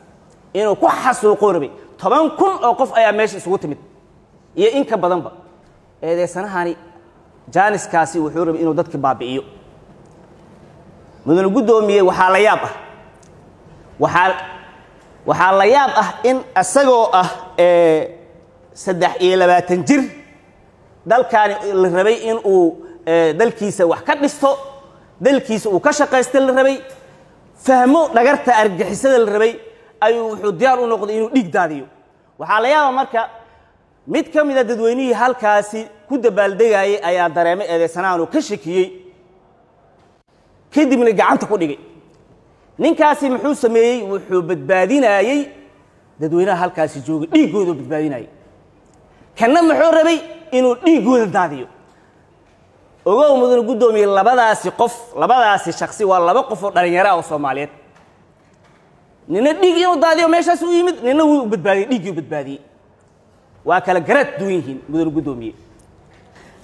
[SPEAKER 2] inuu ku xasuuqoo rabay. 10,000 oo qof ayaa meesha isugu timid iyo in ka badanba. Eedeysanahani jaaniskaasi wuxuu rabay inuu dadki baabi'iyo. Mudane guddoomiye, waxaa la yaab ah waxaa Waxaa la yaab ah in isagoo ah 23 jir dalkaani la rabay in uu dalkiisa wax ka dhisto, dalkiisa uu ka shaqaysta la rabay, fahmo dhagarta argixisada la rabay, ayuu wuxuu diyaar u noqday inuu dhiig daadiyo. Waxaa la yaaba marka mid ka mid a dadweynihii halkaasi ku dabaaldegayay ayaa dareemay eedeysanahan oo ka shakiyey, kadibna gacanta ku dhigay. Ninkaasi muxuu sameeyey? Wuxuu badbaadinayey dadweynaha halkaasi joogay, dhiiggooda badbaadinayay. Kanna muxuu rabay? Inuu dhiiggooda daadiyo. Ogow mudane guddoomiye, labadaasi qof, labadaasi shaksi waa laba qof oo dhalinyaro ah oo Soomaaliyeed. Nina dhiig inuu daadiyo meeshaas u yimid, nina wuu badbaadiyey, dhiiggii u badbaadiyey. Waa kala garaad duwan yihiin, mudane guddoomiye.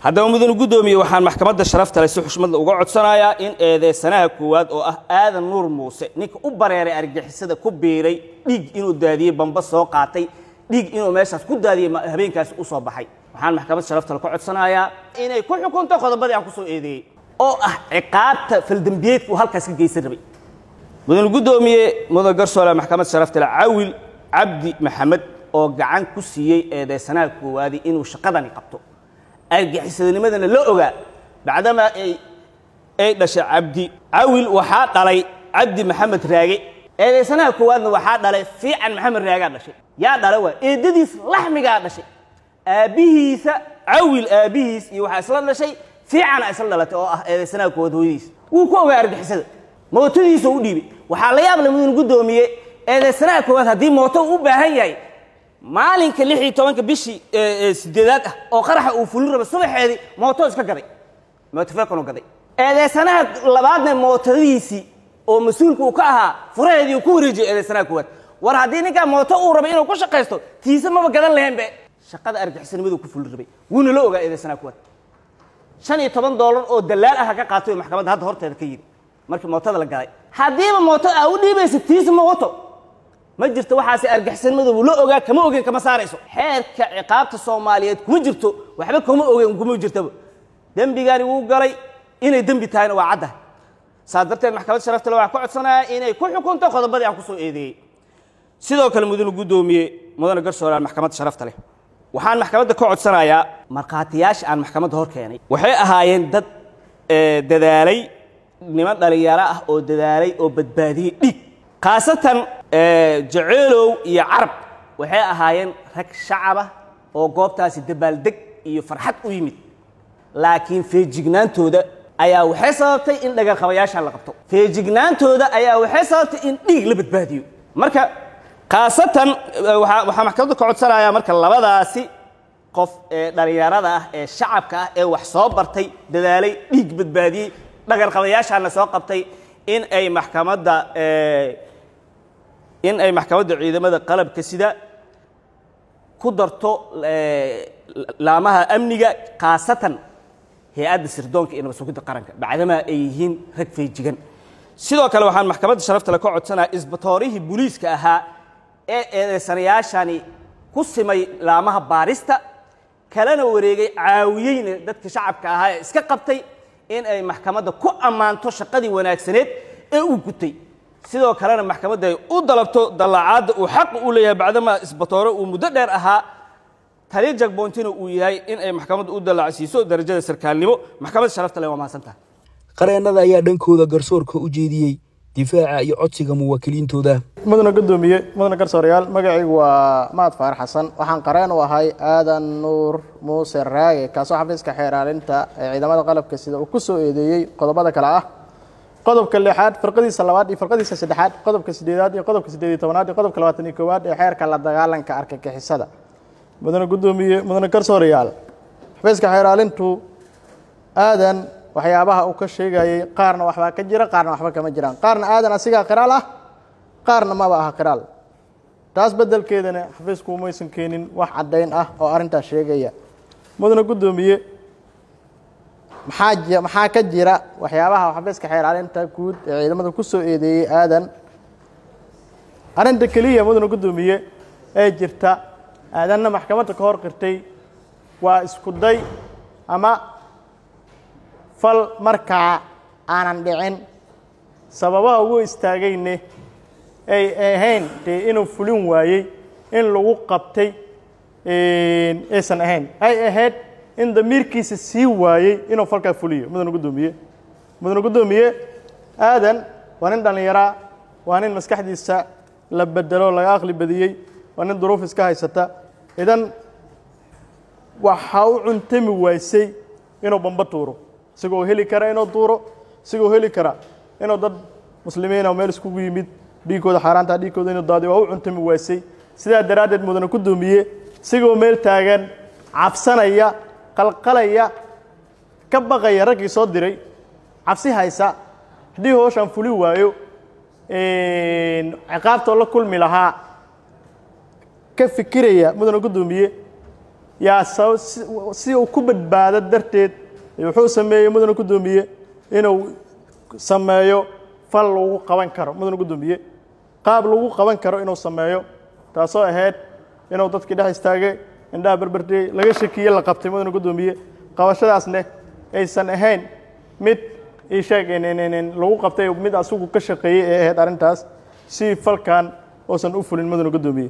[SPEAKER 2] Haddaba mudane guddoomiye, waxaan maxkamadda sharafta leh si xushmad leh uga codsanayaa in eedeysanaha koowaad oo ah Aadan Nuur Muuse, ninka u bareeray argixisada, ku biiray, dhiig inuu daadiyey, bamba soo qaatay, dhiig inuu meeshaas ku daadiyey habeenkaasi u soo baxay, waxaan maxkamadda sharafta leh ka codsanayaa inay ku xukunto qodobadii aan kusoo eedeeyey oo ah ciqaabta faldembiyeedka uu halkaas ka geysan rabay. Mudane guddoomiye, mudan garsoore, maxkamadda sharafta leh, Cawil Cabdi Maxamed oo gacan ku siiyey eedeysanaha koowaadi inuu shaqadani qabto, argixisanimadana la ogaa, bacdamaa ay dhashay Cabdi Cawil, waxaa dhalay Cabdi Maxamed Raage. Eedeysanaha koowaadna waxaa dhalay Fiican Maxamed Raagaa dhashay. Yaa dhalay? Waa eedadiis laxmigaa dhashay. Aabbihiisa Cawil, aabbihiis iyo waxaa isla dhashay Fiicana isla dhalatay oo ah eedeysanaha koowaad hooyadiis. Wuu ku ogaa argixisada, mootadiisa u dhiibay. Waxaa la yaab leh, mudan guddoomiye, eedeysanaha koowaad haddii mooto uu u baahan yahay maalinka 16-ka bishii 8aad ah oo qaraxa uu fulin rabo, subaxeedii mooto iska gaday, mootofekonoo gaday. Eedeysanaha labaadna mootadiisii oo mas-uulka uu ka ahaa furaheedii uu ku wareejiyey eedeysanaha koowaad. War haddii ninkaa mooto uu rabay inuu ku shaqaysto, tiise maba gadan lahayn be. Shaqada argixisnimadu ku fulin rabay wuuna la ogaa eedeysanaha koowaad. $15 oo dalaal ah ka qaatay oo maxkamadda hadda horteeda ka yidhi markii mootada la galay, haddiiba mooto aa u dhiibaysa tiise ma wato, ma jirto. Waxaasi argixisnimadu wuu la ogaa, kama ogen kama saarayso. Xeerka ciqaabta Soomaaliyeed kuma jirto, waxba kama ogen kuma jirtaba. Dembigani wuu galay, inay dembi tahayna waa caddahay. Saas darteed maxkamadda sharafta leh waxaan ka codsanayaa inay ku xukunto qodobadii aan kusoo eedeeyey. Sidoo kale mudane guddoomiye, mudane garsooraal, maxkamadda sharafta leh waxaan maxkamadda ka codsanayaa markhaatiyaasha aan maxkamadda hor keenay waxay ahaayeen dad dadaalay, niman dhalinyaro ah oo dadaalay oo badbaadiyey dhiig, khaasatan Jaceelow iyo Carab. Waxay ahaayeen rag shacaba oo goobtaasi dabaaldeg iyo farxad u yimid, laakiin feejignaantooda ayaa waxay sababtay in dhagarqabayaashan la qabto. Feejignaantooda ayaa waxay sababtay in dhiig la badbaadiyo. Marka khaasatan waxaa maxkamadda ka codsanayaa marka labadaasi qof ee dhalinyarada ah ee shacabka ah ee wax soo bartay, dadaalay, dhiig badbaadiyey, dhagarqabayaashaana soo qabtay, in ay maxkamadda ciidamada qalabka sida ku darto laamaha amniga, khaasatan hay-adda sirdoonka iyo nabad sugidda qaranka, bacdamaa ay yihiin rag feejigan. Sidoo kale waxaan maxkamadda sharafta le ka codsanaya isbatoorihii booliiska ahaa ee eedeysanayaashani ku simay laamaha baarista, kalena wareegay, caawiyeyna dadka shacabka ahaa ee iska qabtay, in ay maxkamadda ku ammaanto shaqadii wanaagsaneed ee uu gutay. Sidoo kalena maxkamadda ay u dalabto dallacaadda uu xaqa u leeyahay, bacdamaa isbatoore uu muddo dheer ahaa, taliya jagboontina uu yahay, in ay maxkamaddu u dallacsiiso darajada sarkaalnimo. Maxkamadda sharafta leh waa mahadsantahay.
[SPEAKER 6] Qareennada ayaa dhankooda garsoorka u jeediyey difaaca iyo codsiga muwaakiliintooda.
[SPEAKER 10] Mudana guddoomiye, mudana garsoorayaal, magacaygu waa Mahad Faarax Xasan. Waxaan qareen u ahay Aadan Nuur Muuse Raage, kaasoo xafiiska xeeraalinta ee ciidamada qalabka sida uu ku soo eedeeyey qodobada kale ah: qodobka 6aad farqadiisa 2aad iyo farqadiisa 3aad, qodobka 8aad iyo qodobka 18aad iyo qodobka 21aad ee xeerka la dagaalanka argagixisada. Mudana guddoomiye, mudana garsoorayaal, xafiiska xeeraalintu Aadan waxyaabaha uu ka sheegayey qaarna waxbaa ka jira, qaarna waxba kama jiraan. Qaarna Aadan asigaa qiraal ah, qaarna maba aha qiraal. Taas beddelkeedana xafiisku maysan keenin wax caddayn ah oo arrintaas sheegaya. Mudana guddoomiye, maxaa ka jira waxyaabaha xafiiska xeeraalinta guud ee ciidamada ku soo eedeeyey Aadan? Arrinta keliya, mudana guddoomiye, ee jirta, Aadanna maxkamadda ka hor qirtay, waa isku day ama fal markaa aanan dhicin, sababaha ugu istaagayne ay ahayn dee inuu fulin waayey in lagu qabtay aysan ahayn, ay ahayd in damiirkiisa sii waayey inuu falkaa fuliyo. Mudane guddoomiye, mudane guddoomiye, Aadan waa nin dhallinyaraa, waa nin maskaxdiisa la bedelo, laga aqli badiyey, waa nin duruuf iska haysata. Idan waxaa u cuntami waysay inuu bamba tuuro, isagoo heli kara inuu tuuro, isagoo heli kara inuu dad muslimiina oo meel iskugu yimid dhiigkooda xaaraanta dhiigkooda inuu daadiyo, waa u cuntami waysay. Sidaa daraaddeed, mudane guddoomiye, isagoo meel taagan, cabsanaya, qalqalaya, ka baqaya raggii soo diray, cabsi haysa haddii howshaan fuli waayo ciqaabtoo la kulmi lahaa ka fikiraya, mudane guddoomiye, yaa si uu ku badbaado darteed wuxuu sameeyey, mudane guddoomiye, inuu sameeyo fal lagu qaban karo, mudane guddoomiye, qaab lagu qaban karo inuu sameeyo, taasoo ahayd inuu dadkii dhex istaagay, indhaha berberdhigay, laga shakiye, la qabtay, mudane guddoomiye. Qabashadaasne aysan ahayn mid ii sheeg lagu qabtay, mid asigu ka shaqeeyey ee ahayd arrintaas si falkan uusan u fulin, mudane guddoomiye.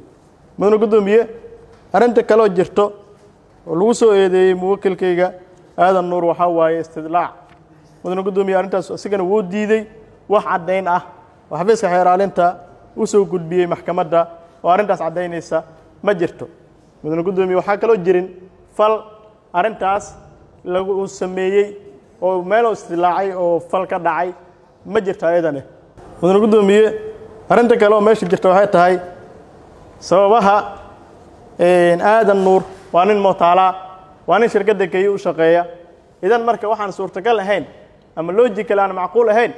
[SPEAKER 10] Mudane guddoomiye, arrinta kaloo jirto oo lagu soo eedeeyey muwakilkayga Aadan Nuur waxaa waaye istidlaac. Mudane guddoomiye, arrintaas isigana wuu diiday. Wax caddayn ah oo xafiiska xeeraalinta u soo gudbiyey maxkamadda oo arrintaas caddaynaysa ma jirto. Mudane guddoomiye, waxaa kaloo jirin fal arrintaas lagu sameeyey oo meeloo istilaacay oo fal ka dhacay ma jirto ayadane. Mudane guddoomiye, arrinta kale oo meesha jirta waxay tahay sababaha Aadan Nuur waa nin mootaalaa, waa nin shirkadda Kenya u shaqeeya. Idan marka waxaan suurtagal ahayn ama logical aan macquul ahayn,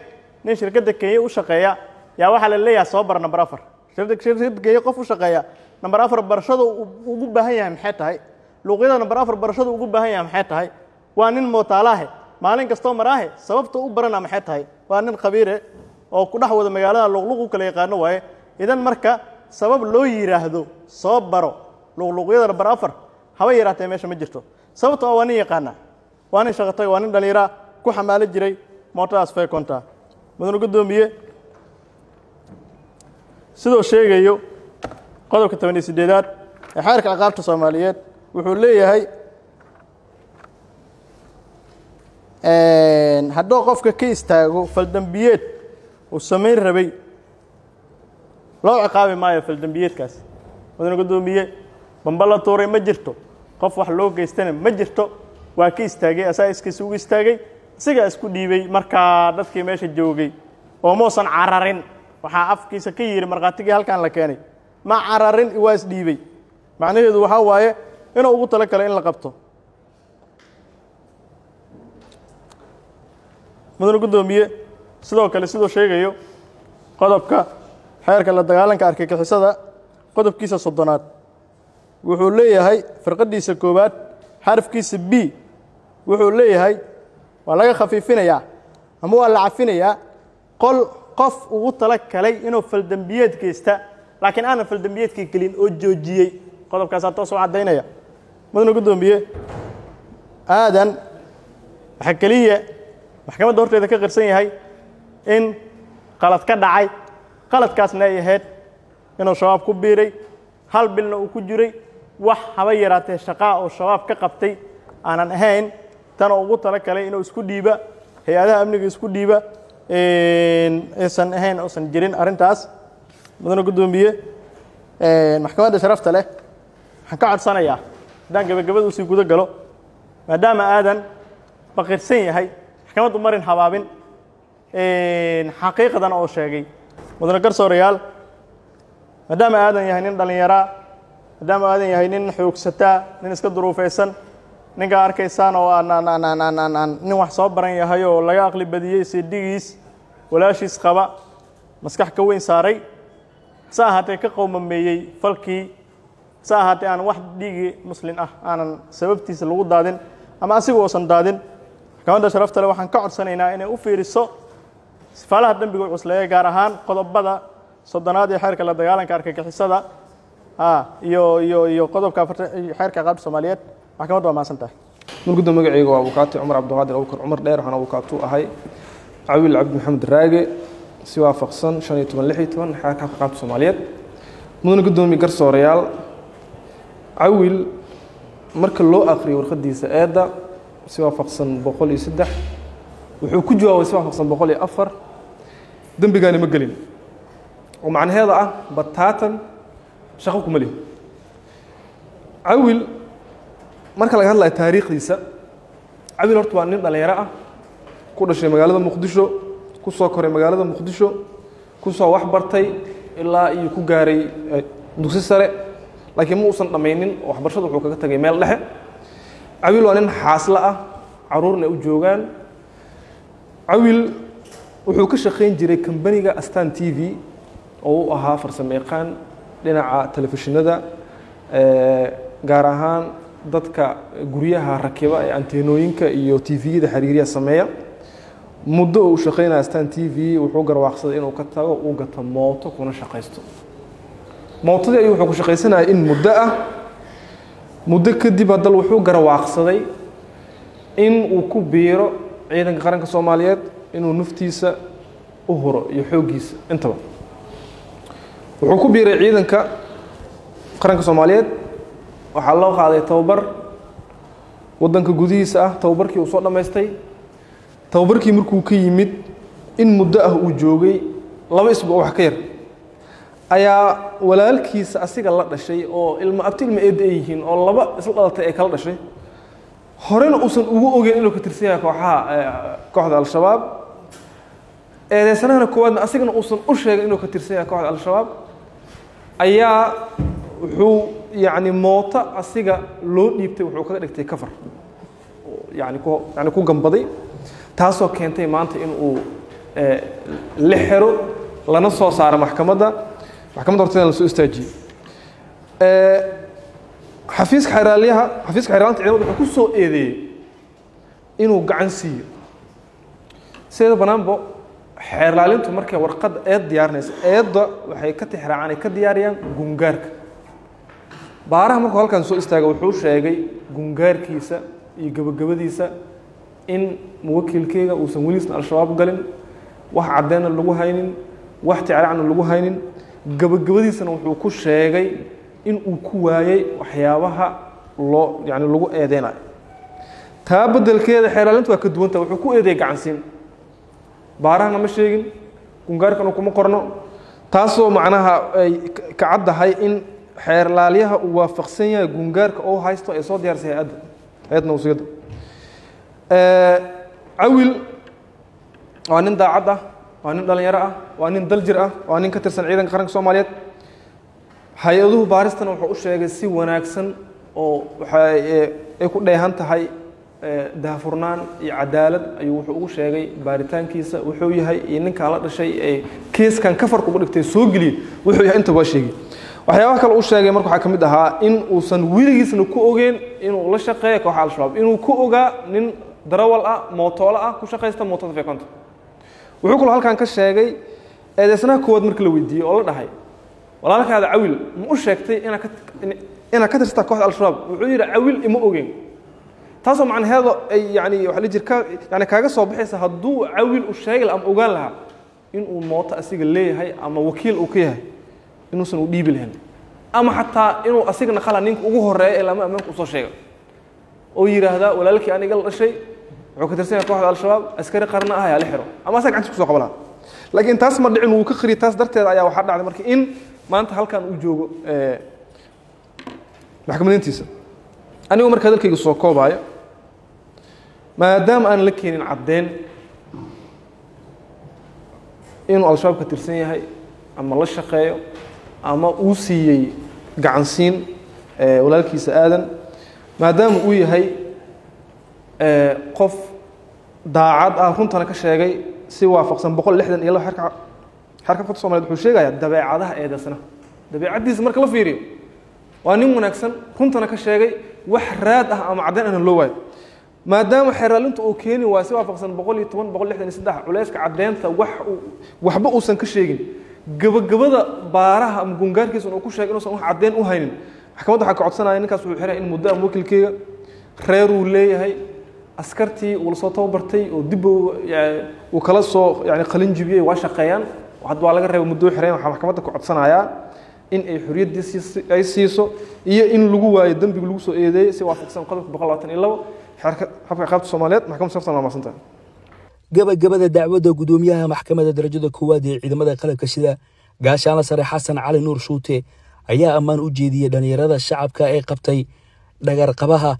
[SPEAKER 10] nin shirkadda Kenya u shaqeeya yaa waxaa la leeyahay soo bar number 4. Shirkadda Kenya qof u shaqeeya number 4 barashada ugu baahan yahay maxay tahay? Luuqyada number 4 barashada ugu baahan yahay maxay tahay? Waa nin mootaalaahe, maalin kastoo maraahe, sababta u barana maxay tahay? Waa nin khabiire oo ku dhex wada magaalada, luqluq u kala yaqaano waaye. Idan marka sabab loo yidhaahdo soo baro luqluqyada number 4 haba yaraatee meesha ma jirto, sababtoo ah waa nin yaqaana, waa nin shaqatay, waa nin dhallinyaraa ku xamaalo jiray mootadaas faykonta. Mudane guddoomiye, sidoo sheegayo qodobka 18aad ee xeerka ciqaabta Soomaaliyeed, wuxuu leeyahay hadduu qofka ka istaago faldembiyeed uu samayn rabay, loo ciqaabi maayo faldembiyeedkaas. Mudane guddoomiye, bamba la tuuray ma jirto, qof wax loo geystana ma jirto. Waa ka istaagay, asaa iskiisa ugu istaagay, isagaa isku dhiibay markaa dadkii meesha joogay oo muusan cararin. Waxaa afkiisa ka yidhi markhaatigii halkan la keenay, ma cararin, waa isdhiibay. Macnaheedu waxaa waaye inuu ugu talo galay in la qabto. Mudane guddoomiye, sidoo kale siduu sheegayo qodobka xeerka la dagaalanka argagixisada qodobkiisa 30aad, wuxuu leeyahay firqadiisa koowaad xarafkiisa B, wuxuu leeyahay waa laga khafiifinayaa ama waa la cafinayaa qol qof ugu tala galay inuu faldembiyeed geysta laakiin aanan faldembiyeedkii gelin oo joojiyey. Qodobkaasaa toos u caddaynaya. Mudane guddoomiye, Aadan waxaa keliya maxkamadda horteeda ka qirsan yahay in qalad ka dhacay, qaladkaasna ay ahayd inuu Shabaab ku biiray, hal bilna uu ku jiray, wax haba yaraatee shaqaa oo Shabaab ka qabtay aanan ahayn tan oo ugu tala galay inuu isku dhiiba hay-adaha amniga, isku dhiiba aysan ahayn, uusan jirin arrintaas. Mudane guddoomiye, maxkamadda sharafta leh waxaan ka codsanayaa haddaan gabagabada usii guda galo, maadaama Aadan baqirsan yahay, maxkamaddu marin habaabin xaqiiqdan oo sheegay. Mudane garsoorayaal, maadaama Aadan yahay nin dhallinyaraa, maadaama Aadan yahay nin xoogsataa, nin iska duruufaysan, ninkaa arkaysaan oo aan aan aan aan aan aan aan nin wax soo baran yahay oo laga aqli badiyey, sidigiis walaashiis qaba, maskax ka weyn saaray, se ahaatee ka qowmameeyey falkii, se ahaatee aan wax dhiigii muslin ah aanan sababtiisa lagu daadin ama asigu uusan daadin, maxkamadda sharafta leh waxaan ka codsanaynaa inay u fiiriso sifaalaha dembiga u cusleeya, gaar ahaan qodobada 30aad ee xeerka la dagaalanka argagixisada iyo qodobka 40 xeerka ciqaabta Soomaaliyeed. Maxkamaddu waa mahadsan tahay.
[SPEAKER 11] Murgudda, magacayga waa abukaati Cumar Cabdiqaadir Abukar Cumar Dheer. Waxaan abukaatu ahay Cawiil Cabdi Maxamed Raage. si waafaqsan 15 16 xeerka qaabka Soomaaliyeed. Mudane gudoomiye garsoorayaal, Cawil marka loo aqriyo warqadiisa eedda si waafaqsan 103 wuxuu ku jawaabay si waafaqsan 104 dembigaani ma gelin, oo macnaheeda ah bataatan shaqo kuma lihi. Cawil marka laga hadlayo taariikhdiisa, Cawil horta waa nin dhalinyaro ah, ku dhashay magaalada Muqdisho, ku soo koray magaalada Muqdisho, ku soo wax bartay ilaa iyo ku gaaray dugsi sare, laakiin ma uusan dhammaynin oo waxbarashada wuxuu kaga tagay meel dhexe. Cawil waa nin xaasla ah, caruurna u joogaan. Cawil wuxuu ka shaqayn jiray kambaniga Astaan TV oo u ahaa farsamo yaqaan dhinaca telefishinada, gaar ahaan dadka guryaha rakiba ee anteenooyinka iyo TV-yada xiriiriya sameeya. Muddo uu shaqaynaya Astaan TV wuxuu garwaaqsaday inuu ka tago, uu gato mooto kuna shaqaysto. Mootadii ayuu wuxuu ku shaqaysanayay in muddo ah. Muddo kadib haddana wuxuu garwaaqsaday in uu ku biiro ciidanka qaranka Soomaaliyeed, inuu naftiisa u huro iyo xooggiisa intaba. Wuxuu ku biiray ciidanka qaranka Soomaaliyeed, waxaa loo qaaday tababar waddanka gudihiisa ah. Tababarkii uu soo dhammaystay, tababarkii markuu ka yimid in muddo ah uu joogay 2 isbuuc wax ka yar, ayaa walaalkiisa asiga la dhashay oo ilma abti ilma eedda ay yihiin oo laba isla dhalatay ay kala dhashay, horena uusan ugu ogeyn inuu ka tirsan yahay kooxaha kooxda Al-Shabaab, eedeysanahana koowaadna asigana uusan u sheegin inuu ka tirsan yahay kooxda Al-Shabaab, ayaa wuxuu yacni mooto asiga loo dhiibtay wuxuu kaga dhigtay kafar, yani ku yani ku gambaday, taasoo keentay maanta in uu la xiro lana soo saaro maxkamadda. Maxkamadda horteeda la soo istaajiyey. Xafiiska xeraalyaha, xafiiska xeraalinta ciidamada wuxuu ku soo eedeeyey inuu gacan siiyo. Sideeda banaanbo xeerlaalintu markay warqadda eed diyaarinaysa, eedda waxay ka tixraacaan ay ka diyaariyaan gungaarka. Baaraha markuu halkan soo istaaga wuxuu sheegay gungaarkiisa iyo gabagabadiisa in muwakilkeyga uusan weliisna Al-Shabaab galin, wax caddeenna lagu haynin, wax ticraacna lagu haynin. Gabagabadiisana wuxuu ku sheegay in uu ku waayey waxyaabaha loo yani lagu eedeynayo. Taa beddelkeeda xeeraalintu waa ka duwanta, wuxuu ku eedeeyey gacansiin. Baarahana ma sheegin, gungaarkana kuma qorno, taasoo macnaha ay ka caddahay in xeerlaalyaha uu waafaqsan yahay gungaarka oo haysto ay soo diyaarisay hay-adda hay-adda nawsiyadda. Cawil waa nin daacad ah, waa nin dhalinyaro ah, waa nin daljir ah, waa nin ka tirsan ciidanka qaranka Soomaaliyeed. Hay-aduhu baaristana wuxuu u sheegay si wanaagsan oo waxay ay ku dheehan tahay daahfurnaan iyo cadaalad ayuu wuxuu ugu sheegay baaritaankiisa wuxuu yahay iyo ninkaan la dhashay ee keeskan kafarka ugu dhigtay soo geliyey wuxuu yahay inta waa sheegay. Waxyaabaha kale uu sheegay marka waxaa ka mid ahaa in uusan weligiisna ku ogeyn inuu la shaqeeyo kooxa Al-Shabaab, inuu ku ogaa nin darawal ah, mootoolo ah, ku shaqaysta mootada Fekonta. Wuxuu kaloo halkan ka sheegay eedeysanaha koowaad marka la weydiiyey oo la dhahay walaalkaada Cawil ma u sheegtay inaad ka tirsataa kooxda Al-Shabaab, wuxuu yidhi Cawil ima ogeyn. Taasoo macnaheedu ay yani waxa la jir ka yani kaaga soo baxaysa hadduu Cawil u sheegi lahaa ama ogaan lahaa inuu mooto asiga leeyahay ama wakiil uu ka yahay inuusan u dhiibi lahayn, ama xataa inuu asigana qala ninka ugu horeeya ee lama ammaanka usoo sheega oo yidhaahdaa walaalkii aniga la dhashay wuxuu ka tirsan yahay kooxda Al-Shabaab, askari qarna ah ayaa la xiro, ama asaga gacantiisa kusoo qaba lahaa. Laakiin taas ma dhicin, wuu ka qariyay. Taas darteed ayaa waxaa dhacday marka in maanta halkan uu joogo maxkamadayntiisa. Anigu marka hadalkayga soo koobaayo, maadaama aan la keenin caddeyn inuu Al-Shabaab ka tirsan yahay ama la shaqeeyo ama uu siiyey gacansiin walaalkiisa Aadan, maadaama uu yahay qof daacad ah runtana ka sheegay si waafaqsan 162 xeerka xeerka Soomaaliyeed, wuxuu sheegayaa dabeecadaha eedeysanaha. Dabeecaddiisa marka la fiiriyo waa nin wanaagsan, runtana ka sheegay, wax raad ah ama caddeyn ahna loo waayo. Maadaama xeeraalintu uu keeni waayo si waafaqsan 110 163 culayska caddeynta wax waxba uusan ka sheegin, gabagabada baaraha ama gungaarkiisa uu ku sheegay inuusan wax caddeyn u haynin, maxkamadda waxaa ka codsanaya ninkaas wuxuu xiray in muddo ama wakilkeyga reeruu leeyahay, Askartii uu la soo tababartay oo dib uu kala soo yani qalin jibiyey waa shaqeeyaan. Hadda waa laga reebay muddo xireen. Waxaa maxkamadda ku codsanayaa in ay xorriyaddii ay siiso iyo in lagu waayo dembiga lagu soo eedeeyey si waafaqsan qodobka 122 xeerka habka ciqaabta Soomaaliyeed. Maxkamadda sharaftan waa mahadsantahay.
[SPEAKER 6] Gabagabada dacwadda, gudoomiyaha maxkamadda darajada koowaad ee ciidamada qalabka sida, Gaashaanla Sare Xasan Cali Nuur Shuute, ayaa ammaan u jeediyey dhallinyarada shacabka ee qabtay dhagarqabaha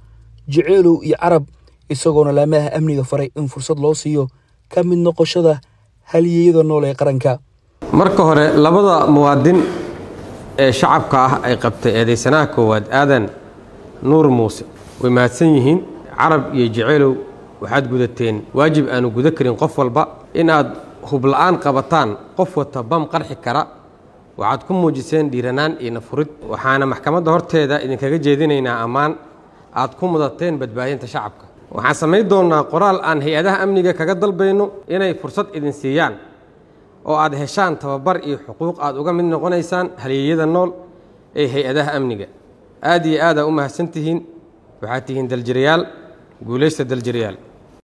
[SPEAKER 6] Jeceelow iyo Carab, isagoona laamaha amniga faray in fursad loo siiyo ka mid noqoshada halyeeyada nool ee qaranka.
[SPEAKER 4] Marka hore, labada muwaadin ee shacabka ah ay qabtay eedaysanaha koowaad Aadan Nuur Muuse way mahadsan yihiin. Carab iyo Jeceelow, waxaad gudateen waajib aanu guda karin qof walba. Inaad hubla'aan qabataan qof wata bam qarxi kara, waxaad ku muujiseen dhiiranaan iyo nafurid. Waxaana maxkamadda horteeda idinkaga jeedinaynaa ammaan aad ku mudateen badbaadinta shacabka. Waxaan samayn doonnaa qoraal aan hay-adaha amniga kaga dalbayno inay fursad idin siiyaan oo aad heshaan tababar iyo xuquuq aad uga mid noqonaysaan halyeeyada nool ee hay-adaha amniga. Aad iyo aadaa u mahadsan tihiin. Waxaad tihiin daljirayaal. Guulaysta daljirayaal.